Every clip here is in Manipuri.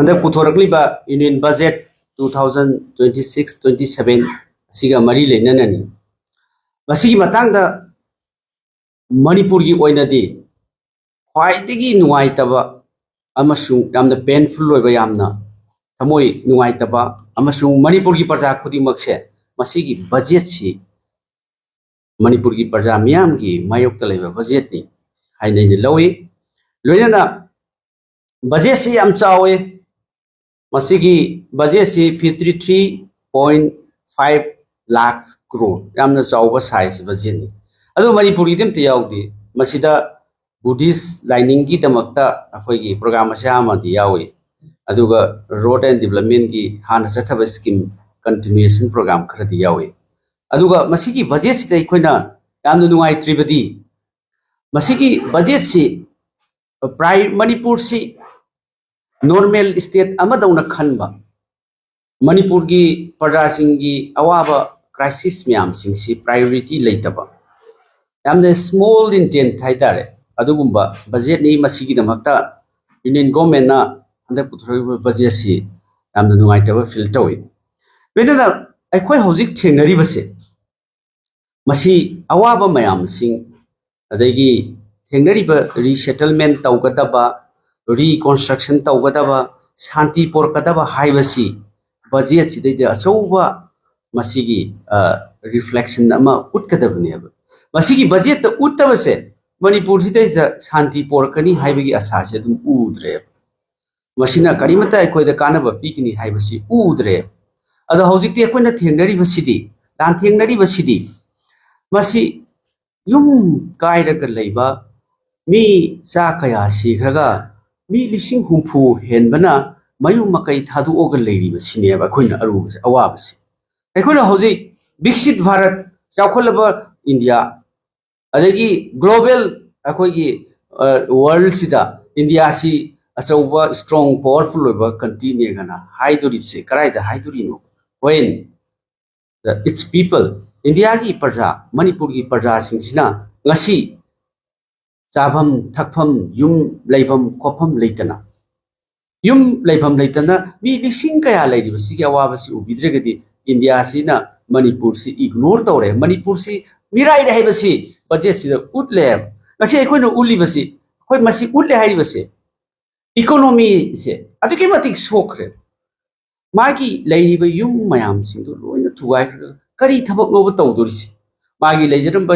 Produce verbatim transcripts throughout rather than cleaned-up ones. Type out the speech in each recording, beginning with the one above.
ꯍꯟꯗꯛ ꯄꯨꯊꯣꯔꯛꯂꯤꯕ Union Budget two thousand twenty six twenty seven ꯑꯁꯤꯒ ꯃꯔꯤ ꯂꯩꯅꯅꯅꯤ꯫ ꯃꯁꯤꯒꯤ ꯃꯇꯥꯡꯗ ꯃꯅꯤꯄꯨꯔꯒꯤ ꯑꯣꯏꯅꯗꯤ ꯈ꯭ꯋꯥꯏꯗꯒꯤ ꯅꯨꯡꯉꯥꯏꯇꯕ ꯑꯃꯁꯨꯡ ꯌꯥꯝꯅ painful ꯑꯣꯏꯕ, ꯌꯥꯝꯅ ꯊꯃꯣꯏ ꯅꯨꯡꯉꯥꯏꯇꯕ, ꯑꯃꯁꯨꯡ ꯃꯅꯤꯄꯨꯔꯒꯤ ꯄ꯭ꯔꯖꯥ ꯈꯨꯗꯤꯡꯃꯛꯁꯦ ꯃꯁꯤꯒꯤ budgetꯁꯤ ꯃꯅꯤꯄꯨꯔꯒꯤ ꯄ꯭ꯔꯖꯥ ꯃꯤꯌꯥꯝꯒꯤ ꯃꯥꯌꯣꯛꯇ ꯂꯩꯕ budgetꯅꯤ ꯍꯥꯏꯅ ꯑꯩꯅ ꯂꯧꯏ꯫ ꯂꯣꯏꯅꯅ budgetꯁꯤ ꯌꯥꯝ ꯆꯥꯎꯋꯦ꯫ ꯃꯁꯤꯒꯤ budgetꯁꯤ fifty three point five lakh crore, ꯌꯥꯝꯅ ꯆꯥꯎꯕ size budgetꯅꯤ꯫ ꯑꯗꯨ ꯃꯅꯤꯄꯨꯔꯒꯤꯗꯤ ꯑꯝꯇ ꯌꯥꯎꯗꯦ꯫ ꯃꯁꯤꯗ Buddhist ꯂꯥꯏꯅꯤꯡꯒꯤꯗꯃꯛꯇ ꯑꯩꯈꯣꯏꯒꯤ program ꯃꯆꯥ ꯑꯃꯗꯤ ꯌꯥꯎꯏ, ꯑꯗꯨꯒ road and developmentꯀꯤ ꯍꯥꯟꯅ ꯆꯠꯊꯕ scheme continuation program ꯈꯔꯗꯤ ꯌꯥꯎꯏ꯫ ꯑꯗꯨꯒ ꯃꯁꯤꯒꯤ budgetꯁꯤꯗ ꯑꯩꯈꯣꯏꯅ ꯌꯥꯝꯅ ꯅꯨꯡꯉꯥꯏꯇ꯭ꯔꯤꯕꯗꯤ, ꯃꯁꯤꯒꯤ budgetꯁꯤ ꯄ꯭ꯔꯥꯏ-, ꯃꯅꯤꯄꯨꯔꯁꯤ normal state ꯑꯃꯗꯧꯅ ꯈꯟꯕ, ꯃꯅꯤꯄꯨꯔꯒꯤ ꯄ꯭ꯔꯖꯥꯁꯤꯡꯒꯤ ꯑꯋꯥꯕ crisis ꯃꯌꯥꯝꯁꯤꯡꯁꯤ priority ꯂꯩꯇꯕ, ꯌꯥꯝꯅ small intent ꯍꯥꯏꯇꯥꯔꯦ, ꯑꯗꯨꯒꯨꯝꯕ budgetꯅꯤ꯫ ꯃꯁꯤꯒꯤꯗꯃꯛꯇ Union Governmentꯅ ꯍꯟꯗꯛ ꯄꯨꯊꯣꯔꯛꯂꯤꯕ budgetꯁꯤ ꯌꯥꯝꯅ ꯅꯨꯡꯉꯥꯏꯇꯕ feel ꯇꯧꯏ꯫ ꯂꯣꯏꯅꯅ ꯑꯩꯈꯣꯏ ꯍꯧꯖꯤꯛ ꯊꯦꯡꯅꯔꯤꯕꯁꯦ, ꯃꯁꯤ ꯑꯋꯥꯕ ꯃꯌꯥꯝꯁꯤꯡ, ꯑꯗꯒꯤ ꯊꯦꯡꯅꯔꯤꯕ resettlement ꯇꯧꯒꯗꯕ, reconstruction ꯇꯧꯒꯗꯕ, ꯁꯥꯟꯇꯤ ꯄꯣꯔꯛꯀꯗꯕ ꯍꯥꯏꯕꯁꯤ budgetꯁꯤꯗꯩꯗ ꯑꯆꯧꯕ ꯃꯁꯤꯒꯤ, ꯑ, reflection ꯑꯃ ꯎꯠꯀꯗꯕꯅꯦꯕ꯫ ꯃꯁꯤꯒꯤ budgetꯇ ꯎꯠꯇꯕꯁꯦ ꯃꯅꯤꯄꯨꯔꯁꯤꯗꯩꯗ ꯁꯥꯟꯇꯤ ꯄꯣꯔꯛꯀꯅꯤ ꯍꯥꯏꯕꯒꯤ ꯑꯁꯥꯁꯦ ꯑꯗꯨꯝ ꯎꯗ꯭ꯔꯦꯕ꯫ ꯃꯁꯤꯅ ꯀꯔꯤꯃꯠꯇ ꯑꯩꯈꯣꯏꯗ ꯀꯥꯟꯅꯕ ꯄꯤꯒꯅꯤ ꯍꯥꯏꯕꯁꯤ ꯎꯗ꯭ꯔꯦ꯫ ꯑꯗꯣ ꯍꯧꯖꯤꯛꯇꯤ ꯑꯩꯈꯣꯏꯅ ꯊꯦꯡꯅꯔꯤꯕꯁꯤꯗꯤ, ꯂꯥꯟꯊꯦꯡꯅꯔꯤꯕꯁꯤꯗꯤ, ꯃꯁꯤ ꯌꯨꯝ ꯀꯥꯏꯔꯒ ꯂꯩꯕ ꯃꯤ ꯆꯥ ꯀꯌꯥ ꯁꯤꯈ꯭ꯔꯒ ꯃꯤ ꯂꯤꯁꯤꯡ ꯍꯨꯝꯐꯨ ꯍꯦꯟꯕꯅ ꯃꯌꯨꯝ ꯃꯀꯩ ꯊꯥꯗꯣꯛꯑꯒ ꯂꯩꯔꯤꯕꯁꯤꯅꯦꯕ ꯑꯩꯈꯣꯏꯅ ꯑꯔꯨꯕꯁꯦ, ꯑꯋꯥꯕꯁꯦ꯫ ꯑꯩꯈꯣꯏꯅ ꯍꯧꯖꯤꯛ ꯕꯤꯛꯁꯤꯠ ꯚꯥꯔꯠ, ꯆꯥꯎꯈꯠꯂꯕ ꯏꯟꯗꯤꯌꯥ, ꯑꯗꯒꯤ global ꯑꯩꯈꯣꯏꯒꯤ, ꯑ, worldꯁꯤꯗ ꯏꯟꯗꯤꯌꯥꯁꯤ ꯑꯆꯧꯕ, strong, powerful ꯑꯣꯏꯕ countryꯅꯦꯒꯅ ꯍꯥꯏꯗꯣꯔꯤꯕꯁꯦ ꯀꯗꯥꯏꯗ ꯍꯥꯏꯗꯣꯔꯤꯅꯣ? When the, its people, ꯏꯟꯗꯤꯌꯥꯒꯤ ꯄ꯭ꯔꯖꯥ, ꯃꯅꯤꯄꯨꯔꯒꯤ ꯄ꯭ꯔꯖꯥꯁꯤꯡꯁꯤꯅ ꯉꯁꯤ ꯆꯥꯐꯝ ꯊꯛꯐꯝ, ꯌꯨꯝ ꯂꯩꯐꯝ ꯈꯣꯠꯐꯝ ꯂꯩꯇꯅ ꯌꯨꯝ ꯂꯩꯐꯝ ꯂꯩꯇꯅ ꯃꯤ ꯂꯤꯁꯤꯡ ꯀꯌꯥ ꯂꯩꯔꯤꯕꯁꯤꯒꯤ ꯑꯋꯥꯕꯁꯤ ꯎꯕꯤꯗ꯭ꯔꯒꯗꯤ, ꯏꯟꯗꯤꯌꯥꯁꯤꯅ ꯃꯅꯤꯄꯨꯔꯁꯤ ꯏꯒꯅꯣꯔ ꯇꯧꯔꯦ, ꯃꯅꯤꯄꯨꯔꯁꯤ ꯃꯤꯔꯥꯏꯔꯦ ꯍꯥꯏꯕꯁꯤ ꯕꯖꯦꯠꯁꯤꯗ ꯎꯠꯂꯦ ꯍꯥꯏꯕ꯫ ꯉꯁꯤ ꯑꯩꯈꯣꯏꯅ ꯎꯠꯂꯤꯕꯁꯤ, ꯑꯩꯈꯣꯏ ꯃꯁꯤ ꯎꯠꯂꯦ ꯍꯥꯏꯔꯤꯕꯁꯦ, ꯏꯀꯣꯅꯣꯃꯤꯁꯦ ꯑꯗꯨꯛꯀꯤ ꯃꯇꯤꯛ ꯁꯣꯛꯈ꯭ꯔꯦ꯫ ꯃꯥꯒꯤ ꯂꯩꯔꯤꯕ ꯌꯨꯝ ꯃꯌꯥꯝꯁꯤꯡꯗꯨ ꯂꯣꯏꯅ ꯊꯨꯒꯥꯏꯈ꯭ꯔꯒ ꯀꯔꯤ ꯊꯕꯛꯅꯣꯕ ꯇꯧꯗꯣꯔꯤꯁꯤ? ꯃꯥꯒꯤ ꯂꯩꯖꯔꯝꯕ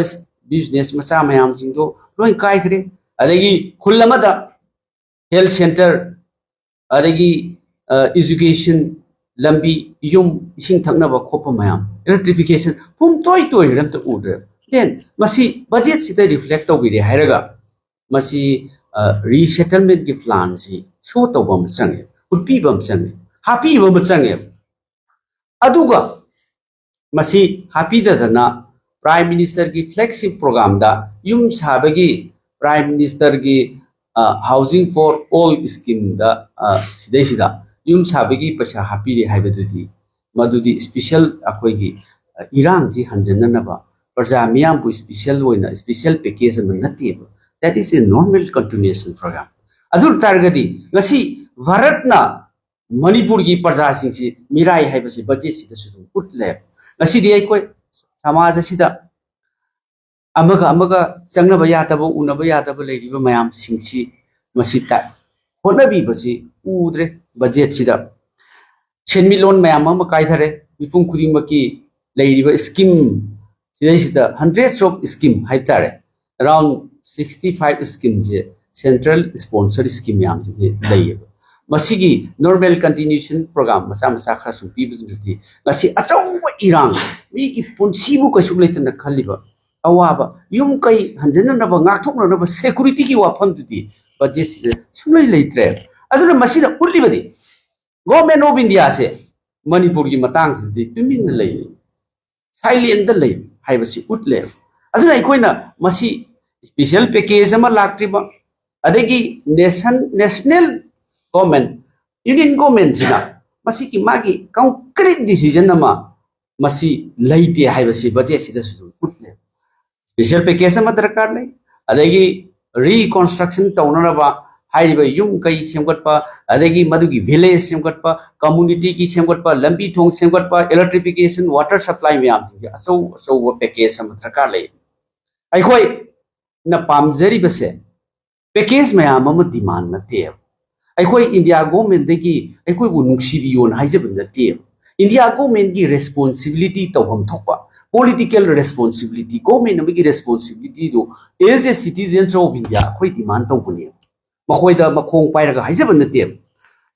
ꯕꯤꯖꯤꯅꯦꯁ ꯃꯆꯥ ꯃꯌꯥꯝꯁꯤꯡꯗꯣ ꯂꯣꯏ ꯀꯥꯏꯈ꯭ꯔꯦ꯫ ꯑꯗꯒꯤ ꯈꯨꯜ ꯑꯃꯗ ꯍꯦꯜꯊ ꯁꯦꯟꯇꯔ, ꯑꯗꯒꯤ, ꯑ, ꯏꯖꯨꯀꯦꯁꯟ, ꯂꯝꯕꯤ, ꯌꯨꯝ, ꯏꯁꯤꯡ ꯊꯛꯅꯕ ꯈꯣꯠꯄ ꯃꯌꯥꯝ, ꯏꯂꯦꯛꯇ꯭ꯔꯤꯐꯤꯀꯦꯁꯟ, ꯄꯨꯝꯇꯣꯏ ꯇꯣꯏꯈ꯭ꯔꯦ, ꯑꯝꯇ ꯎꯗ꯭ꯔꯦ꯫ ꯗꯦꯟ ꯃꯁꯤ ꯕꯖꯦꯠꯁꯤꯗ ꯔꯤꯐ꯭ꯂꯦꯛ ꯇꯧꯕꯤꯔꯦ ꯍꯥꯏꯔꯒ ꯃꯁꯤ, ꯑ, ꯔꯤꯁꯦꯇꯜꯃꯦꯟꯒꯤ ꯄ꯭ꯂꯥꯟꯁꯤ ꯁꯣ ꯇꯧꯕ ꯑꯃ ꯆꯪꯉꯦ, ꯎꯠꯄꯤꯕ ꯑꯃ ꯆꯪꯉꯦ, ꯍꯥꯞꯄꯤꯕ ꯑꯃ ꯆꯪꯉꯦ꯫ ꯑꯗꯨꯒ ꯃꯁꯤ ꯍꯥꯞꯄꯤꯗꯗꯅ ꯄ꯭ꯔꯥꯏꯝ ꯃꯤꯅꯤꯁꯇꯔꯒꯤ ꯐ꯭ꯂꯦꯒꯁꯤꯞ ꯄ꯭ꯔꯣꯒ꯭ꯔꯥꯝꯗ ꯌꯨꯝ ꯁꯥꯕꯒꯤ ꯄ꯭ꯔꯥꯏꯝ ꯃꯤꯅꯤꯁꯇꯔꯒꯤ, ꯑ, ꯍꯥꯎꯁꯤꯡ ꯐꯣꯔ ꯑꯣꯜ ꯁ꯭ꯀꯤꯝꯗ, ꯑ, ꯁꯤꯗꯩꯁꯤꯗ ꯌꯨꯝ ꯁꯥꯕꯒꯤ ꯄꯩꯁꯥ ꯍꯥꯞꯄꯤꯔꯦ ꯍꯥꯏꯕꯗꯨꯗꯤ, ꯃꯗꯨꯗꯤ ꯏꯁꯄꯤꯁꯦꯜ ꯑꯩꯈꯣꯏꯒꯤ, ꯑ, ꯏꯔꯥꯡꯁꯤ ꯍꯟꯖꯟꯅꯅꯕ, ꯄ꯭ꯔꯖꯥ ꯃꯤꯌꯥꯝꯕꯨ ꯏꯁꯄꯤꯁꯦꯜ ꯑꯣꯏꯅ ꯏꯁꯄꯤꯁꯦꯜ ꯄꯦꯀꯦꯖ ꯑꯃ ꯅꯠꯇꯦꯕ꯫ That is a normal continuation program. ꯑꯗꯨ ꯑꯣꯏ ꯇꯥꯔꯒꯗꯤ ꯉꯁꯤ ꯚꯥꯔꯠꯅ ꯃꯅꯤꯄꯨꯔꯒꯤ ꯄ꯭ꯔꯖꯥꯁꯤꯡꯁꯤ ꯃꯤꯔꯥꯏ ꯍꯥꯏꯕꯁꯤ ꯕꯖꯦꯠꯁꯤꯗꯁꯨ ꯑꯗꯨꯝ ꯎꯠꯂꯦ꯫ ꯉꯁꯤꯗꯤ ꯑꯩꯈꯣꯏ ꯁꯃꯥꯖ ꯑꯁꯤꯗ ꯑꯃꯒ ꯑꯃꯒ ꯆꯪꯅꯕ ꯌꯥꯗꯕ, ꯎꯅꯕ ꯌꯥꯗꯕ ꯂꯩꯔꯤꯕ ꯃꯌꯥꯝꯁꯤꯡꯁꯤ ꯃꯁꯤ ꯇ-, ꯍꯣꯠꯅꯕꯤꯕꯁꯤ ꯎꯗ꯭ꯔꯦ ꯕꯖꯦꯠꯁꯤꯗ꯫ ꯁꯦꯟꯃꯤꯠꯂꯣꯟ ꯃꯌꯥꯝ ꯑꯃ ꯀꯥꯏꯊꯔꯦ꯫ ꯃꯤꯄꯨꯝ ꯈꯨꯗꯤꯡꯃꯛꯀꯤ ꯂꯩꯔꯤꯕ ꯁ꯭ꯀꯤꯝ ꯁꯤꯗꯩꯁꯤꯗ hundreds of scheme ꯍꯥꯏꯕ ꯇꯥꯔꯦ, around sixty five ꯁ꯭ꯀꯤꯝꯁꯦ, ꯁꯦꯟꯇ꯭ꯔꯦꯜ ꯁ꯭ꯄꯣꯟꯁꯔ ꯁ꯭ꯀꯤꯝ ꯃꯌꯥꯝꯁꯤꯗꯤ ꯂꯩꯌꯦꯕ꯫ ꯃꯁꯤꯒꯤ ꯅꯣꯔꯃꯦꯜ ꯀꯟꯇꯤꯅ꯭ꯌꯨꯁꯟ ꯄ꯭ꯔꯣꯒ꯭ꯔꯥꯝ ꯃꯆꯥ ꯃꯆꯥ ꯈꯔ ꯁꯨꯝ ꯄꯤꯕꯗꯨꯅꯗꯤ ꯉꯁꯤ ꯑꯆꯧꯕ ꯏꯔꯥꯡ, ꯃꯤꯒꯤ ꯄꯨꯟꯁꯤꯕꯨ ꯀꯩꯁꯨ ꯂꯩꯇꯅ ꯈꯜꯂꯤꯕ ꯑꯋꯥꯕ, ꯌꯨꯝ ꯀꯩ ꯍꯟꯖꯟꯅꯅꯕ, ꯉꯥꯛꯊꯣꯛꯅꯅꯕ ꯁꯦꯀꯨꯔꯤꯇꯤꯒꯤ ꯋꯥꯐꯝꯗꯨꯗꯤ ꯕꯖꯦꯠꯁꯤꯗ ꯁꯨꯡꯂꯩ ꯂꯩꯇ꯭ꯔꯦ꯫ ꯑꯗꯨꯅ ꯃꯁꯤꯅ ꯎꯠꯂꯤꯕꯗꯤ Government of Indiaꯁꯦ ꯃꯅꯤꯄꯨꯔꯒꯤ ꯃꯇꯥꯡꯁꯤꯗꯗꯤ ꯇꯨꯃꯤꯟꯅ ꯂꯩꯔꯤ, ꯁꯥꯏꯂꯦꯟꯗ ꯂꯩ ꯍꯥꯏꯕꯁꯤ ꯎꯠꯂꯦ꯫ ꯑꯗꯨꯅ ꯑꯩꯈꯣꯏꯅ ꯃꯁꯤ ꯏꯁꯄꯤꯁꯦꯜ ꯄꯦꯀꯦꯖ ꯑꯃ ꯂꯥꯛꯇ꯭ꯔꯤꯕ, ꯑꯗꯒꯤ ꯅꯦꯁꯟ, ꯅꯦꯁꯅꯦꯜ ꯒꯣꯔꯃꯦꯟ, ꯌꯨꯅꯤꯌꯟ ꯒꯣꯔꯃꯦꯟꯁꯤꯅ ꯃꯁꯤꯒꯤ ꯃꯥꯒꯤ ꯀꯪꯀ꯭ꯔꯤꯠ ꯗꯤꯁꯤꯖꯟ ꯑꯃ ꯃꯁꯤ ꯂꯩꯇꯦ ꯍꯥꯏꯕꯁꯤ ꯕꯖꯦꯠꯁꯤꯗꯁꯨ ꯑꯗꯨꯝ ꯎꯠꯂꯦ꯫ ꯏꯁꯄꯤꯁꯦꯜ ꯄꯦꯀꯦꯖ ꯑꯃ ꯗꯔꯀꯥꯔ ꯂꯩ, ꯑꯗꯒꯤ ꯔꯤꯀꯟꯁꯇ꯭ꯔꯛꯁꯟ ꯇꯧꯅꯅꯕ ꯍꯥꯏꯔꯤꯕ ꯌꯨꯝ ꯀꯩ ꯁꯦꯝꯒꯠꯄ, ꯑꯗꯒꯤ ꯃꯗꯨꯒꯤ village ꯁꯦꯝꯒꯠꯄ, community ꯒꯤ ꯁꯦꯝꯒꯠꯄ, ꯂꯝꯕꯤ ꯊꯣꯡ ꯁꯦꯝꯒꯠꯄ, electrification, water supply ꯃꯌꯥꯝꯁꯤꯡꯁꯦ ꯑꯆꯧ ꯑꯆꯧꯕ package ꯑꯃ ꯗꯔꯀꯥꯔ ꯂꯩ꯫ ꯑꯩꯈꯣꯏꯅ ꯄꯥꯝꯖꯔꯤꯕꯁꯦ package ꯃꯌꯥꯝ ꯑꯃ demand ꯅꯠꯇꯦꯕ꯫ ꯑꯩꯈꯣꯏ India government ꯗꯒꯤ ꯑꯩꯈꯣꯏꯕꯨ ꯅꯨꯡꯁꯤꯕꯤꯌꯣꯅ ꯍꯥꯏꯖꯕ ꯅꯠꯇꯦꯕ꯫ India government ꯀꯤ responsibility, ꯇꯧꯐꯝ ꯊꯣꯛꯄ political responsibility, government ꯑꯃꯒꯤ responsibility do as a citizens of India ꯑꯩꯈꯣꯏ demand ꯇꯧꯕꯅꯦꯕ꯫ ꯃꯈꯣꯏꯗ ꯃꯈꯣꯡ ꯄꯥꯏꯔꯒ ꯍꯥꯏꯖꯕ ꯅꯠꯇꯦꯕ꯫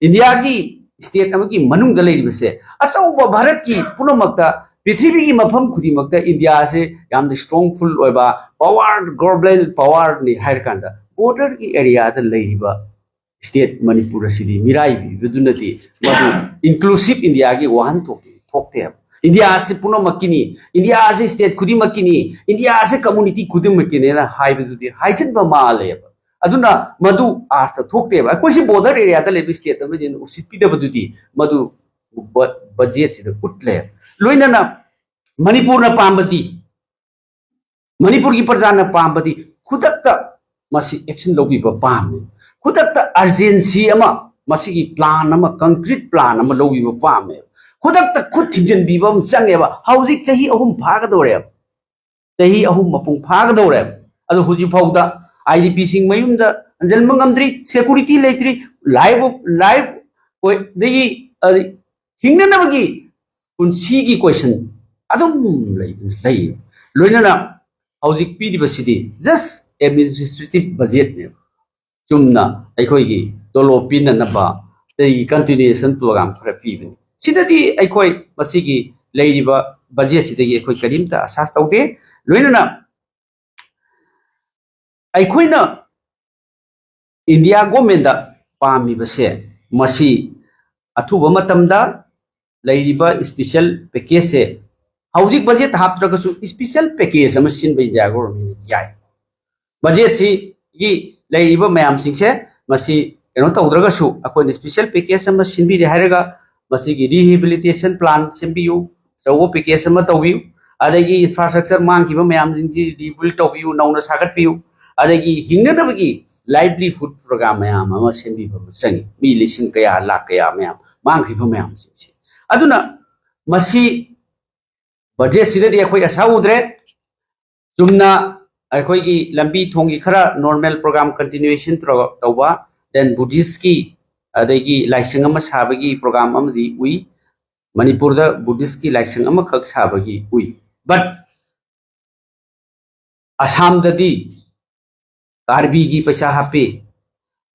India ꯒꯤ state ꯑꯃꯒꯤ ꯃꯅꯨꯡꯗ ꯂꯩꯔꯤꯕꯁꯦ, ꯑꯆꯧꯕ ꯚꯥꯔꯠꯀꯤ ꯄꯨꯝꯅꯃꯛꯇ, ꯄ꯭ꯔꯤꯊꯤꯕꯤꯒꯤ ꯃꯐꯝ ꯈꯨꯗꯤꯡꯃꯛꯇ India ꯁꯦ ꯌꯥꯝꯅ strongful ꯑꯣꯏꯕ power, global power ꯅꯤ ꯍꯥꯏꯔꯀꯥꯟꯗ, border ꯒꯤ area ꯗ ꯂꯩꯔꯤꯕ state ꯃꯅꯤꯄꯨꯔ ꯑꯁꯤꯗꯤ ꯃꯤꯔꯥꯏꯕꯤꯕꯗꯨꯅꯗꯤ ꯃꯗꯨ inclusive India ꯒꯤ ꯋꯥꯍꯟꯊꯣꯛꯇꯤ ꯊꯣꯛꯇꯦꯕ꯫ India ꯑꯁꯤ ꯄꯨꯝꯅꯃꯛꯀꯤꯅꯤ, India ꯑꯁꯤ state ꯈꯨꯗꯤꯡꯃꯛꯀꯤꯅꯤ, India ꯑꯁꯤ community ꯈꯨꯗꯤꯡꯃꯛꯀꯤꯅꯦꯅ ꯍꯥꯏꯕꯗꯨꯗꯤ ꯍꯥꯏꯖꯤꯟꯕ ꯃꯥꯜꯂꯦꯕ꯫ ꯑꯗꯨꯅ ꯃꯗꯨ ꯑꯥꯔꯊ ꯊꯣꯛꯇꯦꯕ꯫ ꯑꯩꯈꯣꯏꯁꯤ border area ꯗ ꯂꯩꯕ state ꯑꯃꯅꯤꯅ ꯎꯁꯤꯠꯄꯤꯗꯕꯗꯨꯗꯤ ꯃꯗꯨ ꯕ-, budget ꯁꯤꯗ ꯎꯠꯂꯦ꯫ ꯂꯣꯏꯅꯅ ꯃꯅꯤꯄꯨꯔꯅ ꯄꯥꯝꯕꯗꯤ, ꯃꯅꯤꯄꯨꯔꯒꯤ ꯄ꯭ꯔꯖꯥꯅ ꯄꯥꯝꯕꯗꯤ ꯈꯨꯗꯛꯇ ꯃꯁꯤ action ꯂꯧꯕꯤꯕ ꯄꯥꯝꯃꯤ꯫ ꯈꯨꯗꯛꯇ urgency ꯑꯃ, ꯃꯁꯤꯒꯤ plan ꯑꯃ, concrete plan ꯑꯃ ꯂꯧꯕꯤꯕ ꯄꯥꯝꯃꯦ꯫ ꯈꯨꯗꯛꯇ ꯈꯨꯠ ꯊꯤꯡꯖꯤꯟꯕꯤꯕ ꯑꯃ ꯆꯪꯉꯦꯕ꯫ ꯍꯧꯖꯤꯛ ꯆꯍꯤ ꯑꯍꯨꯝ ꯐꯥꯒꯗꯧꯔꯦꯕ꯫ ꯆꯍꯤ ꯑꯍꯨꯝ ꯃꯄꯨꯡ ꯐꯥꯒꯗꯧꯔꯦ꯫ ꯑꯗꯣ ꯍꯧꯖꯤꯛ ꯐꯥꯎꯗ IDP ꯁꯤꯡ ꯃꯌꯨꯝꯗ ꯍꯟꯖꯤꯟꯕ ꯉꯝꯗ꯭ꯔꯤ, security ꯂꯩꯇ꯭ꯔꯤ, life, life, ꯍꯣꯏ, ꯑꯗꯒꯤ, ꯑꯗꯩ ꯍꯤꯡꯅꯅꯕꯒꯤ ꯄꯨꯟꯁꯤꯒꯤ question ꯑꯗꯨꯝ ꯂꯩ, ꯂꯩ꯫ ꯂꯣꯏꯅꯅ ꯍꯧꯖꯤꯛ ꯄꯤꯔꯤꯕꯁꯤꯗꯤ just administrative budget ꯅꯦꯕ꯫ ꯆꯨꯝꯅ ꯑꯩꯈꯣꯏꯒꯤ ꯇꯣꯂꯣꯞ ꯄꯤꯅꯅꯕ, ꯑꯗꯒꯤ continuation program ꯈꯔ ꯄꯤꯕꯅꯤ꯫ ꯁꯤꯗꯗꯤ ꯑꯩꯈꯣꯏ ꯃꯁꯤꯒꯤ ꯂꯩꯔꯤꯕ budget ꯁꯤꯗꯒꯤ ꯑꯩꯈꯣꯏ ꯀꯔꯤꯝꯇ ꯑꯁꯥ ꯇꯧꯗꯦ꯫ ꯂꯣꯏꯅꯅ ꯑꯩꯈꯣꯏꯅ India government ꯇ ꯄꯥꯝꯃꯤꯕꯁꯦ, ꯃꯁꯤ ꯑꯊꯨꯕ ꯃꯇꯝꯗ ꯂꯩꯔꯤꯕ special package ꯁꯦ, ꯍꯧꯖꯤꯛ budget ꯍꯥꯞꯇ꯭ꯔꯒꯁꯨ special package ꯑꯃ ꯁꯤꯟꯕ India government ꯅ ꯌꯥꯏ꯫ Budget ꯁꯤꯒꯤ ꯂꯩꯔꯤꯕ ꯃꯌꯥꯝꯁꯤꯡꯁꯦ, ꯃꯁꯤ ꯀꯩꯅꯣ ꯇꯧꯗ꯭ꯔꯒꯁꯨ, ꯑꯩꯈꯣꯏꯅ special package ꯑꯃ ꯁꯤꯟꯕꯤꯔꯦ ꯍꯥꯏꯔꯒ, ꯃꯁꯤꯒꯤ rehabilitation plan ꯁꯦꯝꯕꯤꯌꯨ, ꯑꯆꯧꯕ package ꯑꯃ ꯇꯧꯕꯤꯌꯨ, ꯑꯗꯒꯤ infrastructure ꯃꯥꯡꯈꯤꯕ ꯃꯌꯥꯝꯁꯤꯡꯁꯤ rebuild ꯇꯧꯕꯤꯌꯨ, ꯅꯧꯅ ꯁꯥꯒꯠꯄꯤꯌꯨ, ꯑꯗꯒꯤ ꯍꯤꯡꯅꯅꯕꯒꯤ livelihood program ꯃꯌꯥꯝ ꯑꯃ ꯁꯦꯝꯕꯤꯕ ꯑꯃ ꯆꯪꯉꯤ꯫ ꯃꯤ ꯂꯤꯁꯤꯡ ꯀꯌꯥ, ꯂꯥꯛ ꯀꯌꯥ ꯃꯌꯥꯝ ꯃꯥꯡꯈ꯭ꯔꯤꯕ ꯃꯌꯥꯝꯁꯤꯡꯁꯦ꯫ ꯑꯗꯨꯅ ꯃꯁꯤ ꯕꯖꯦꯠꯁꯤꯗꯗꯤ ꯑꯩꯈꯣꯏ ꯑꯁꯥ ꯎꯗ꯭ꯔꯦ꯫ ꯆꯨꯝꯅ ꯑꯩꯈꯣꯏꯒꯤ ꯂꯝꯕꯤ ꯊꯣꯡꯒꯤ ꯈꯔ normal program continuation ꯇꯧꯕ, then Buddhistꯀꯤ ꯑꯗꯒꯤ ꯂꯥꯏꯁꯪ ꯑꯃ ꯁꯥꯕꯒꯤ program ꯑꯃꯗꯤ ꯎꯏ꯫ ꯃꯅꯤꯄꯨꯔꯗ Buddhistꯀꯤ ꯂꯥꯏꯁꯪ ꯑꯃꯈꯛ ꯁꯥꯕꯒꯤ ꯎꯏ꯫ But ꯑꯁꯥꯝꯗꯗꯤ ꯀꯥꯔꯕꯤꯒꯤ ꯄꯩꯁꯥ ꯍꯥꯞꯄꯤ,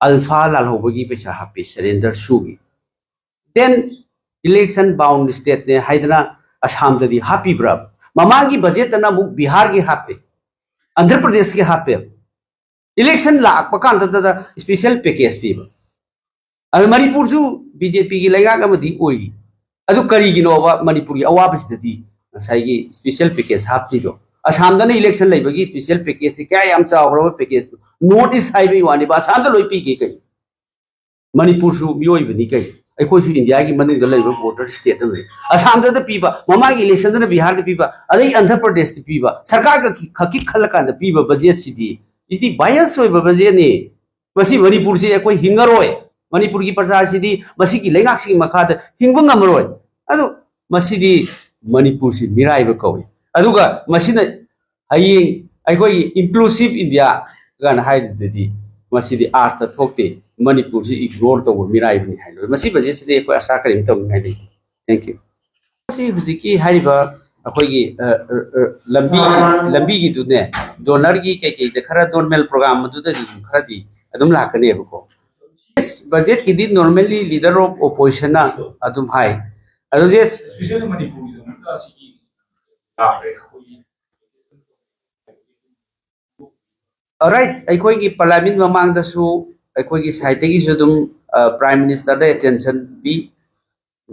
ꯑꯜꯐꯥ ꯂꯥꯜꯍꯧꯕꯒꯤ ꯄꯩꯁꯥ ꯍꯥꯞꯄꯤ, surrender ꯁꯨꯒꯤ꯫ Then election bound stateꯅꯦ ꯍꯥꯏꯗꯅ ꯑꯁꯥꯝꯗꯗꯤ ꯍꯥꯞꯄꯤꯕ꯭ꯔꯥ? ꯃꯃꯥꯡꯒꯤ ꯕꯖꯦꯠꯇꯅ ꯑꯃꯨꯛ ꯕꯤꯍꯥꯔꯒꯤ ꯍꯥꯞꯄꯦ, ꯑꯟꯙ꯭ꯔ ꯄ꯭ꯔꯗꯦꯁꯀꯤ ꯍꯥꯞꯄꯦ꯫ Election ꯂꯥꯛꯄ ꯀꯥꯟꯗꯇꯗ special package ꯄꯤꯕ꯫ ꯑꯗꯨ ꯃꯅꯤꯄꯨꯔꯁꯨ BJPꯒꯤ ꯂꯩꯉꯥꯛ ꯑꯃꯗꯤ ꯑꯣꯏꯔꯤ꯫ ꯑꯗꯨ ꯀꯔꯤꯒꯤꯅꯣꯕ ꯃꯅꯤꯄꯨꯔꯒꯤ ꯑꯋꯥꯕꯁꯤꯗꯗꯤ ꯉꯁꯥꯏꯒꯤ special package ꯍꯥꯞꯇ꯭ꯔꯤꯗꯣ? ꯑꯁꯥꯝꯗꯅ election ꯂꯩꯕꯒꯤ special packageꯁꯤ ꯀꯌꯥ ꯌꯥꯝ ꯆꯥꯎꯈ꯭ꯔꯕ package, North East ꯍꯥꯏꯕꯒꯤ ꯋꯥꯅꯦꯕ, ꯑꯁꯥꯝꯗ ꯂꯣꯏ ꯄꯤꯒꯦ ꯀꯩꯅꯣ? ꯃꯅꯤꯄꯨꯔꯁꯨ ꯃꯤꯑꯣꯏꯕꯅꯤ ꯀꯩꯅꯣ? ꯑꯩꯈꯣꯏꯁꯨ ꯏꯟꯗꯤꯌꯥꯒꯤ ꯃꯅꯨꯡꯗ ꯂꯩꯕ border state ꯑꯃꯅꯤ꯫ ꯑꯁꯥꯝꯗꯗ ꯄꯤꯕ, ꯃꯃꯥꯡꯒꯤ electionꯗꯅ ꯕꯤꯍꯥꯔꯗ ꯄꯤꯕ, ꯑꯗꯩ ꯑꯟꯙ꯭ꯔ ꯄ꯭ꯔꯗꯦꯁꯇ ꯄꯤꯕ, ꯁꯔꯀꯥꯔꯒ ꯈꯛꯀꯤ ꯈꯜꯂꯀꯥꯟꯗ ꯄꯤꯕ ꯕꯖꯦꯠꯁꯤꯗꯤ, ꯁꯤꯗꯤ bias ꯑꯣꯏꯕ ꯕꯖꯦꯠꯅꯤ꯫ ꯃꯁꯤ ꯃꯅꯤꯄꯨꯔꯁꯤ ꯑꯩꯈꯣꯏ ꯍꯤꯡꯉꯔꯣꯏ꯫ ꯃꯅꯤꯄꯨꯔꯒꯤ ꯄ꯭ꯔꯖꯥꯁꯤꯗꯤ ꯃꯁꯤꯒꯤ ꯂꯩꯉꯥꯛꯁꯤꯒꯤ ꯃꯈꯥꯗ ꯍꯤꯡꯕ ꯉꯝꯃꯔꯣꯏ꯫ ꯑꯗꯨ ꯃꯁꯤꯗꯤ ꯃꯅꯤꯄꯨꯔꯁꯤ ꯃꯤꯔꯥꯏꯕ ꯀꯧꯏ꯫ ꯑꯗꯨꯒ ꯃꯁꯤꯅ ꯍꯌꯦꯡ ꯑꯩꯈꯣꯏꯒꯤ inclusive India ꯀꯥꯏꯅ ꯍꯥꯏꯔꯤꯗꯨꯗꯤ ꯃꯁꯤꯗꯤ ꯑꯥꯔꯊ ꯊꯣꯛꯇꯦ꯫ ꯃꯅꯤꯄꯨꯔꯁꯤ ignore ꯇꯧꯕ ꯃꯤꯔꯥꯏꯕꯅꯤ ꯍꯥꯏ ꯂꯣꯏꯔꯦ꯫ ꯃꯁꯤ ꯕꯖꯦꯠꯁꯤꯗꯤ ꯑꯩꯈꯣꯏ ꯑꯁꯥ ꯀꯔꯤꯝ ꯇꯧꯅꯤꯡꯉꯥꯏ ꯂꯩꯇꯦ꯫ Thank you꯫ ꯃꯁꯤ ꯍꯧꯖꯤꯛꯀꯤ ꯍꯥꯏꯔꯤꯕ ꯑꯩꯈꯣꯏꯒꯤ, ꯑ, ꯑ, ꯑ, ꯂꯝꯕꯤ, ꯂꯝꯕꯤꯒꯤꯗꯨꯅꯦ, donorꯒꯤ ꯀꯩꯀꯩꯗ ꯈꯔ normal program ꯑꯗꯨꯗꯒꯤ ꯈꯔꯗꯤ ꯑꯗꯨꯝ ꯂꯥꯛꯀꯅꯦꯕꯀꯣ꯫ Yes, ꯕꯖꯦꯠꯀꯤꯗꯤ normally leader of oppositionꯅ ꯑꯗꯨꯝ ꯍꯥꯏ꯫ ꯑꯗꯨ yes, especially ꯃꯅꯤꯄꯨꯔꯒꯤꯗꯃꯛꯇ ꯑꯁꯤꯒꯤ ꯂꯥꯛꯈ꯭ꯔꯦ ꯑꯩꯈꯣꯏꯒꯤ꯫ Alright, ꯑꯩꯈꯣꯏꯒꯤ parliament ꯃꯃꯥꯡꯗꯁꯨ ꯑꯩꯈꯣꯏꯒꯤ sideꯇꯒꯤꯁꯨ ꯑꯗꯨꯝ, ꯑ, Prime Ministerꯗ attention ꯄꯤ,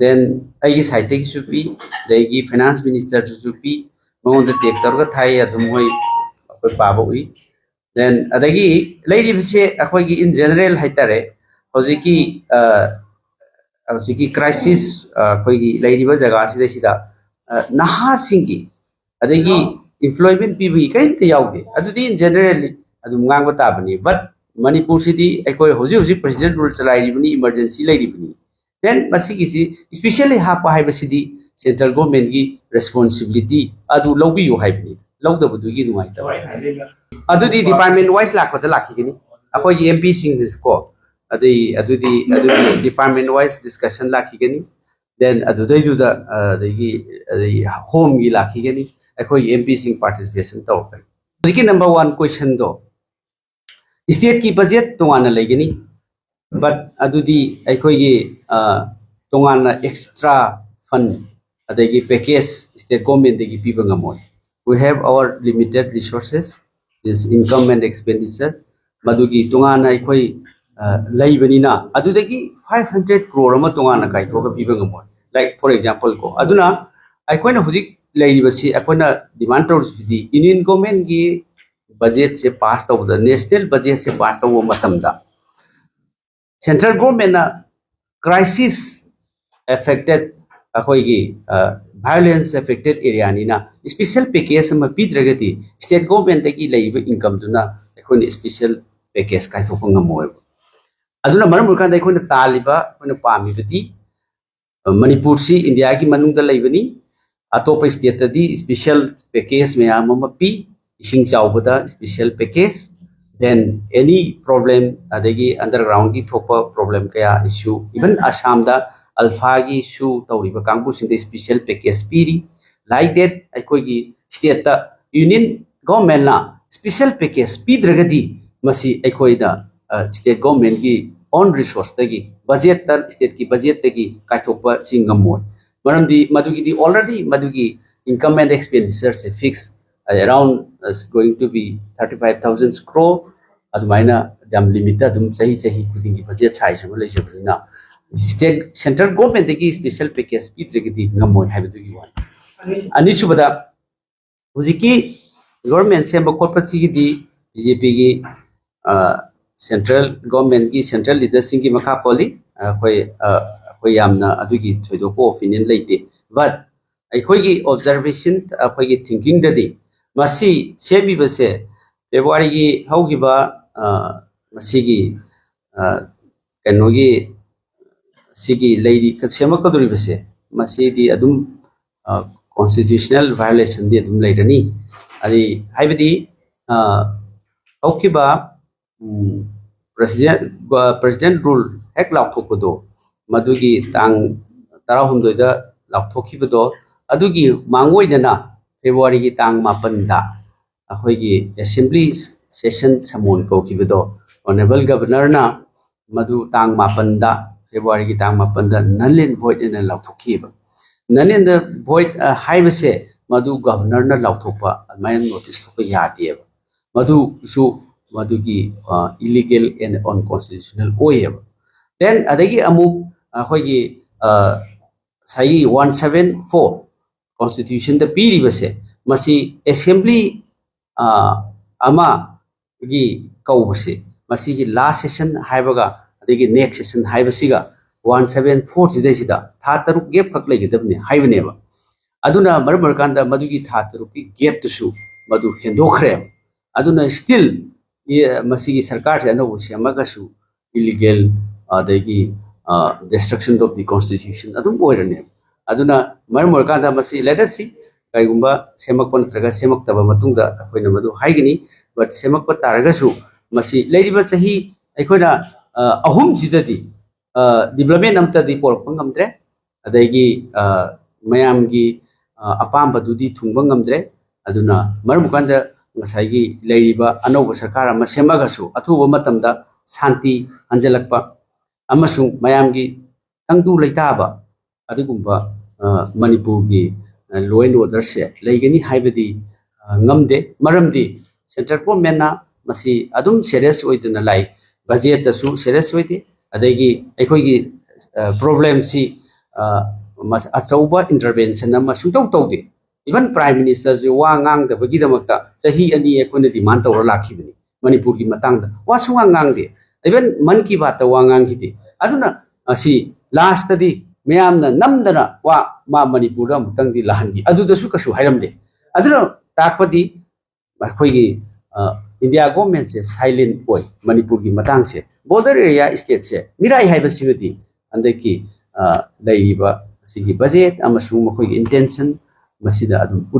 then ꯑꯩꯒꯤ sideꯇꯒꯤꯁꯨ ꯄꯤ, ꯑꯗꯒꯤ finance ministerꯗꯁꯨ ꯄꯤ, ꯃꯉꯣꯟꯗ tag ꯇꯧꯔꯒ ꯊꯥꯏ, ꯑꯗꯨꯝ ꯃꯣꯏ ꯑꯩꯈꯣꯏ ꯄꯥꯕ ꯎꯏ꯫ Then ꯑꯗꯒꯤ ꯂꯩꯔꯤꯕꯁꯦ ꯑꯩꯈꯣꯏꯒꯤ in general ꯍꯥꯏꯇꯥꯔꯦ, ꯍꯧꯖꯤꯛꯀꯤ, ꯑ, ꯍꯧꯖꯤꯛꯀꯤ crisis, ꯑ, ꯑꯩꯈꯣꯏꯒꯤ ꯂꯩꯔꯤꯕ ꯖꯒꯥꯁꯤꯗꯩꯁꯤꯗ, ꯑ, ꯅꯍꯥꯁꯤꯡꯒꯤ ꯑꯗꯒꯤ employment ꯄꯤꯕꯒꯤ ꯀꯔꯤꯝꯇ ꯌꯥꯎꯗꯦ꯫ ꯑꯗꯨꯗꯤ in generally ꯑꯗꯨꯝ ꯉꯥꯡꯕ ꯇꯥꯕꯅꯤ꯫ But ꯃꯅꯤꯄꯨꯔꯁꯤꯗꯤ ꯑꯩꯈꯣꯏ ꯍꯧꯖꯤꯛ ꯍꯧꯖꯤꯛ president rule ꯆꯂꯥꯏꯔꯤꯕꯅꯤ, emergency ꯂꯩꯔꯤꯕꯅꯤ, then ꯃꯁꯤꯒꯤꯁꯤ specially ꯍꯥꯞꯄ ꯍꯥꯏꯕꯁꯤꯗꯤ central governmentꯀꯤ responsibility ꯑꯗꯨ ꯂꯧꯕꯤꯌꯨ ꯍꯥꯏꯕꯅꯤ, ꯂꯧꯗꯕꯗꯨꯒꯤ ꯅꯨꯡꯉꯥꯏꯇꯕ꯫ ꯑꯗꯨꯗꯤ department wise ꯂꯥꯛꯄꯗ ꯂꯥꯛꯈꯤꯒꯅꯤ, ꯑꯩꯈꯣꯏꯒꯤ MPꯁꯤꯡꯗꯁꯨ ꯀꯣ, ꯑꯗꯩ ꯑꯗꯨꯗꯤ ꯑꯗꯨꯗꯤ department wise discussion ꯂꯥꯛꯈꯤꯒꯅꯤ, then ꯑꯗꯨꯗꯩꯗꯨꯗ ꯑꯗꯒꯤ ꯑꯗꯒꯤ homeꯒꯤ ꯂꯥꯛꯈꯤꯒꯅꯤ, ꯑꯩꯈꯣꯏꯒꯤ MPꯁꯤꯡ participation ꯇꯧꯔꯛꯀꯅꯤ꯫ ꯍꯧꯖꯤꯛꯀꯤ number one questionꯗꯣ, stateꯀꯤ budget ꯇꯣꯉꯥꯟꯅ ꯂꯩꯒꯅꯤ, but ꯑꯗꯨꯗꯤ ꯑꯩꯈꯣꯏꯒꯤ ꯇꯣꯉꯥꯟꯅ extra fund ꯑꯗꯒꯤ package state governmentꯗꯒꯤ ꯄꯤꯕ ꯉꯝꯃꯣꯏ꯫ We have our limited resources, this income and expenditure, ꯃꯗꯨꯒꯤ ꯇꯣꯉꯥꯟꯅ ꯑꯩꯈꯣꯏ ꯂꯩꯕꯅꯤꯅ ꯑꯗꯨꯗꯒꯤ five hundred crore ꯑꯃ ꯇꯣꯉꯥꯟꯅ ꯀꯥꯏꯊꯣꯛꯑꯒ ꯄꯤꯕ ꯉꯝꯃꯣꯏ꯫ Like for example ꯀꯣ, ꯑꯗꯨꯅ ꯑꯩꯈꯣꯏꯅ ꯍꯧꯖꯤꯛ ꯂꯩꯔꯤꯕꯁꯤ, ꯑꯩꯈꯣꯏꯅ demand ꯇꯧꯔꯤꯁꯤꯗꯤ union governmentꯀꯤ budgetꯁꯦ pass ꯇꯧꯕꯗ, national budgetꯁꯦ pass ꯇꯧꯕ ꯃꯇꯝꯗ central governmentꯅ crisis affected, ꯑꯩꯈꯣꯏꯒꯤ violence affected areaꯅꯤꯅ special package ꯑꯃ ꯄꯤꯗ꯭ꯔꯒꯗꯤ state governmentꯗꯒꯤ ꯂꯩꯔꯤꯕ incomeꯗꯨꯅ ꯑꯩꯈꯣꯏꯅ special package ꯀꯥꯏꯊꯣꯛꯄ ꯉꯝꯃꯣꯏꯕ꯫ ꯑꯗꯨꯅ ꯃꯔꯝ ꯑꯣꯏꯔꯀꯥꯟꯗ ꯑꯩꯈꯣꯏꯅ ꯇꯥꯜꯂꯤꯕ, ꯑꯩꯈꯣꯏꯅ ꯄꯥꯝꯃꯤꯕꯗꯤ ꯃꯅꯤꯄꯨꯔꯁꯤ ꯏꯟꯗꯤꯌꯥꯒꯤ ꯃꯅꯨꯡꯗ ꯂꯩꯕꯅꯤ, ꯑꯇꯣꯞꯄ stateꯇꯗꯤ special package ꯃꯌꯥꯝ ꯑꯃ ꯄꯤ, ꯏꯁꯤꯡ ꯆꯥꯎꯕꯗ special package, then any problem, ꯑꯗꯒꯤ undergroundꯒꯤ ꯊꯣꯛꯄ problem ꯀꯌꯥ issue, even ꯑꯁꯥꯝꯗ ULFAꯒꯤ issue ꯇꯧꯔꯤꯕ ꯀꯥꯡꯕꯨꯁꯤꯡꯗ special package ꯄꯤꯔꯤ꯫ Like that ꯑꯩꯈꯣꯏꯒꯤ stateꯇ union governmentꯅ special package ꯄꯤꯗ꯭ꯔꯒꯗꯤ ꯃꯁꯤ ꯑꯩꯈꯣꯏꯅ state governmentꯀꯤ own resourceꯇꯒꯤ, budgetꯇ, stateꯀꯤ budgetꯇꯒꯤ ꯀꯥꯏꯊꯣꯛꯄ ꯁꯤ ꯉꯝꯃꯣꯏ꯫ ꯃꯔꯝꯗꯤ ꯃꯗꯨꯒꯤꯗꯤ already ꯃꯗꯨꯒꯤ income and expenditureꯁꯦ fix, around going to be thirty five thousand crore ꯑꯗꯨꯃꯥꯏꯅ ꯌꯥꯝ limitꯇ ꯑꯗꯨꯝ ꯆꯍꯤ ꯆꯍꯤ ꯈꯨꯗꯤꯡꯒꯤ budget size ꯑꯃ ꯂꯩꯖꯕꯅꯤꯅ state, central governmentꯇꯒꯤ special package ꯄꯤꯗ꯭ꯔꯒꯗꯤ ꯉꯝꯃꯣꯏ ꯍꯥꯏꯕꯗꯨꯒꯤ ꯋꯥꯅꯤ꯫ ꯑꯅꯤꯁꯨꯕꯗ, ꯍꯧꯖꯤꯛꯀꯤ government ꯁꯦꯝꯕ ꯈꯣꯠꯄꯁꯤꯒꯤꯗꯤ BJPꯒꯤ central governmentꯀꯤ central leaderꯁꯤꯡꯒꯤ ꯃꯈꯥ ꯄꯣꯜꯂꯤ꯫ ꯑꯩꯈꯣꯏ ꯑꯩꯈꯣꯏ ꯌꯥꯝꯅ ꯑꯗꯨꯒꯤ ꯊꯣꯏꯗꯣꯛꯄ opinion ꯂꯩꯇꯦ꯫ But ꯑꯩꯈꯣꯏꯒꯤ observation, ꯑꯩꯈꯣꯏꯒꯤ thinkingꯗꯗꯤ ꯃꯁꯤ ꯁꯦꯝꯃꯤꯕꯁꯦ Februaryꯒꯤ ꯍꯧꯈꯤꯕ ꯃꯁꯤꯒꯤ ꯀꯩꯅꯣꯒꯤ ꯁꯤꯒꯤ ꯂꯩꯔꯤ ꯁꯦꯝꯃꯛꯀꯗꯧꯔꯤꯕꯁꯦ, ꯃꯁꯤꯗꯤ ꯑꯗꯨꯝ ꯀꯣꯟꯁꯇꯤꯇ꯭ꯌꯨꯁꯅꯦꯜ ꯚꯥꯏꯑꯣꯂꯦꯁꯟꯗꯤ ꯑꯗꯨꯝ ꯂꯩꯔꯅꯤ꯫ ꯑꯗꯩ ꯍꯥꯏꯕꯗꯤ ꯍꯧꯈꯤꯕ ꯄ꯭ꯔꯁꯤꯗꯦꯟ ꯄ꯭ꯔꯁꯤꯗꯦꯟ ꯔꯨꯜ ꯍꯦꯛ ꯂꯥꯎꯊꯣꯛꯄꯗꯣ, ꯃꯗꯨꯒꯤ ꯇꯥꯡ ꯇꯔꯥꯍꯨꯝꯗꯣꯏꯗ ꯂꯥꯎꯊꯣꯛꯈꯤꯕꯗꯣ, ꯑꯗꯨꯒꯤ ꯃꯥꯡꯑꯣꯏꯅꯅ ꯐꯦꯕ꯭ꯔꯨꯋꯥꯔꯤꯒꯤ ꯇꯥꯡ ꯃꯥꯄꯟꯗ ꯑꯩꯈꯣꯏꯒꯤ ꯑꯦꯁꯦꯝꯕ꯭ꯂꯤ ꯁꯦꯁꯟ ꯁꯃꯣꯟ ꯀꯧꯈꯤꯕꯗꯣ ꯑꯣꯅꯔꯦꯕꯜ ꯒꯕꯔꯅꯔꯅ ꯃꯗꯨ ꯇꯥꯡ ꯃꯥꯄꯟꯗ, ꯐꯦꯕ꯭ꯔꯨꯋꯥꯔꯤꯒꯤ ꯇꯥꯡ ꯃꯥꯄꯟꯗ null and void ꯑꯣꯏꯅ ꯂꯥꯎꯊꯣꯛꯈꯤꯕ꯫ Null and void ꯍꯥꯏꯕꯁꯦ ꯃꯗꯨ ꯒꯕꯔꯅꯔꯅ ꯂꯥꯎꯊꯣꯛꯄ, ꯑꯗꯨꯃꯥꯏꯅ ꯅꯣꯇꯤꯁ ꯊꯣꯛꯄ ꯌꯥꯗꯦꯕ꯫ ꯃꯗꯨꯁꯨ ꯃꯗꯨꯒꯤ illegal and unconstitutional ꯑꯣꯏꯌꯦꯕ꯫ Then ꯑꯗꯒꯤ ꯑꯃꯨꯛ ꯑꯩꯈꯣꯏꯒꯤ ꯉꯁꯥꯏꯒꯤ ꯋꯥꯟ ꯁꯚꯦꯟ ꯐꯣꯔ ꯀꯣꯟꯁꯇꯤꯇ꯭ꯌꯨꯁꯟꯗ ꯄꯤꯔꯤꯕꯁꯦ, ꯃꯁꯤ ꯑꯦꯁꯦꯝꯕ꯭ꯂꯤ ꯑꯃꯒꯤ ꯀꯧꯕꯁꯦ, ꯃꯁꯤꯒꯤ ꯂꯥꯁ ꯁꯦꯁꯟ ꯍꯥꯏꯕꯒ ꯑꯗꯒꯤ ꯅꯦꯛꯁ ꯁꯦꯁꯟ ꯍꯥꯏꯕꯁꯤꯒ ꯋꯥꯟ ꯁꯚꯦꯟ ꯐꯣꯔ ꯁꯤꯗꯩꯁꯤꯗ ꯊꯥ ꯇꯔꯨꯛ ꯒꯦꯞ ꯈꯛ ꯂꯩꯒꯗꯕꯅꯤ ꯍꯥꯏꯕꯅꯦꯕ꯫ ꯑꯗꯨꯅ ꯃꯔꯝ ꯑꯣꯏꯔꯀꯥꯟꯗ ꯃꯗꯨꯒꯤ ꯊꯥ ꯇꯔꯨꯛꯀꯤ ꯒꯦꯞꯇꯨꯁꯨ ꯃꯗꯨ ꯍꯦꯟꯗꯣꯛꯈ꯭ꯔꯦꯕ꯫ ꯑꯗꯨꯅ ꯁ꯭ꯇꯤꯜ ꯃꯁꯤꯒꯤ ꯁꯔꯀꯥꯔꯁꯦ ꯑꯅꯧꯕ ꯁꯦꯝꯃꯒꯁꯨ illegal, ꯑꯗꯒꯤ destruction of the constitution ꯑꯗꯨꯝ ꯑꯣꯏꯔꯅꯦꯕ꯫ ꯑꯗꯨꯅ ꯃꯔꯝ ꯑꯣꯏꯔꯀꯥꯟꯗ ꯃꯁꯤ let us see, ꯀꯔꯤꯒꯨꯝꯕ ꯁꯦꯝꯃꯛꯄ ꯅꯠꯇ꯭ꯔꯒ ꯁꯦꯝꯃꯛꯇꯕ ꯃꯇꯨꯡꯗ ꯑꯩꯈꯣꯏꯅ ꯃꯗꯨ ꯍꯥꯏꯒꯅꯤ꯫ But ꯁꯦꯝꯃꯛꯄ ꯇꯥꯔꯒꯁꯨ ꯃꯁꯤ ꯂꯩꯔꯤꯕ ꯆꯍꯤ ꯑꯩꯈꯣꯏꯅ ꯑꯍꯨꯝꯁꯤꯗꯗꯤ ꯗꯤꯕ꯭ꯂꯞꯃꯦꯟ ꯑꯝꯇꯗꯤ ꯄꯣꯔꯛꯄ ꯉꯝꯗ꯭ꯔꯦ, ꯑꯗꯒꯤ ꯃꯌꯥꯝꯒꯤ ꯑꯄꯥꯝꯕꯗꯨꯗꯤ ꯊꯨꯡꯕ ꯉꯝꯗ꯭ꯔꯦ꯫ ꯑꯗꯨꯅ ꯃꯔꯝ ꯑꯣꯏꯀꯥꯟꯗ ꯉꯁꯥꯏꯒꯤ ꯂꯩꯔꯤꯕ ꯑꯅꯧꯕ ꯁꯔꯀꯥꯔ ꯑꯃ ꯁꯦꯝꯃꯒꯁꯨ ꯑꯊꯨꯕ ꯃꯇꯝꯗ ꯁꯥꯟꯇꯤ ꯍꯟꯖꯤꯜꯂꯛꯄ ꯑꯃꯁꯨꯡ ꯃꯌꯥꯝꯒꯤ ꯇꯪꯗꯨ ꯂꯩꯇꯥꯕ ꯑꯗꯨꯒꯨꯝꯕ ꯃꯅꯤꯄꯨꯔꯒꯤ law and orderꯁꯦ ꯂꯩꯒꯅꯤ ꯍꯥꯏꯕꯗꯤ ꯉꯝꯗꯦ꯫ ꯃꯔꯝꯗꯤ ꯁꯦꯟꯇ꯭ꯔꯦꯜ ꯒꯣꯔꯃꯦꯟꯅ ꯃꯁꯤ ꯑꯗꯨꯝ ꯁꯦꯔꯤꯌꯁ ꯑꯣꯏꯗꯅ ꯂꯥꯛꯏ, ꯕꯖꯦꯠꯇꯁꯨ ꯁꯦꯔꯤꯌꯁ ꯑꯣꯏꯗꯦ, ꯑꯗꯒꯤ ꯑꯩꯈꯣꯏꯒꯤ ꯄ꯭ꯔꯣꯕ꯭ꯂꯦꯝꯁꯤ ꯑꯆꯧꯕ ꯏꯟꯇꯔꯚꯦꯟꯁꯟ ꯑꯃ ꯁꯨꯡꯇꯧ ꯇꯧꯗꯦ꯫ ꯏꯚꯟ ꯄ꯭ꯔꯥꯏꯝ ꯃꯤꯅꯤꯁꯇꯔꯁꯨ ꯋꯥ ꯉꯥꯡꯗꯕꯒꯤꯗꯃꯛꯇ ꯆꯍꯤ ꯑꯅꯤ ꯑꯩꯈꯣꯏꯅ ꯗꯤꯃꯥꯟ ꯇꯧꯔ ꯂꯥꯛꯈꯤꯕꯅꯤ꯫ ꯃꯅꯤꯄꯨꯔꯒꯤ ꯃꯇꯥꯡꯗ ꯋꯥ ꯁꯨꯡꯉꯥꯡ ꯉꯥꯡꯗꯦ꯫ ꯏꯚꯟ ꯃꯟ ꯀꯤ ꯕꯥꯠꯇ ꯋꯥ ꯉꯥꯡꯈꯤꯗꯦ꯫ ꯑꯗꯨꯅ ꯑꯁꯤ ꯂꯥꯁꯇꯗꯤ ꯃꯌꯥꯝꯅ ꯅꯝꯗꯅ ꯋꯥ ꯃꯥ ꯃꯅꯤꯄꯨꯔꯗ ꯑꯃꯨꯛꯇꯪꯗꯤ ꯂꯥꯛꯍꯟꯈꯤ, ꯑꯗꯨꯗꯁꯨ ꯀꯩꯁꯨ ꯍꯥꯏꯔꯝꯗꯦ꯫ ꯑꯗꯨꯅ ꯇꯥꯛꯄꯗꯤ ꯑꯩꯈꯣꯏꯒꯤ ꯏꯟꯗꯤꯌꯥ ꯒꯣꯔꯃꯦꯟꯁꯦ ꯁꯥꯏꯂꯦꯟ ꯑꯣꯏ ꯃꯅꯤꯄꯨꯔꯒꯤ ꯃꯇꯥꯡꯁꯦ꯫ ꯕꯣꯔꯗꯔ ꯑꯦꯔꯤꯌꯥ ꯁ꯭ꯇꯦꯠꯁꯦ ꯃꯤꯔꯥꯏ ꯍꯥꯏꯕꯁꯤꯃꯗꯤ ꯍꯟꯗꯛꯀꯤ, ꯑ, ꯂꯩꯔꯤꯕ ꯑꯁꯤꯒꯤ ꯕꯖꯦꯠ ꯑꯃꯁꯨꯡ ꯃꯈꯣꯏꯒꯤ ꯏꯟꯇꯦꯟꯁꯟ ꯃꯁꯤꯗ ꯑꯗꯨꯝ ꯎꯠ-,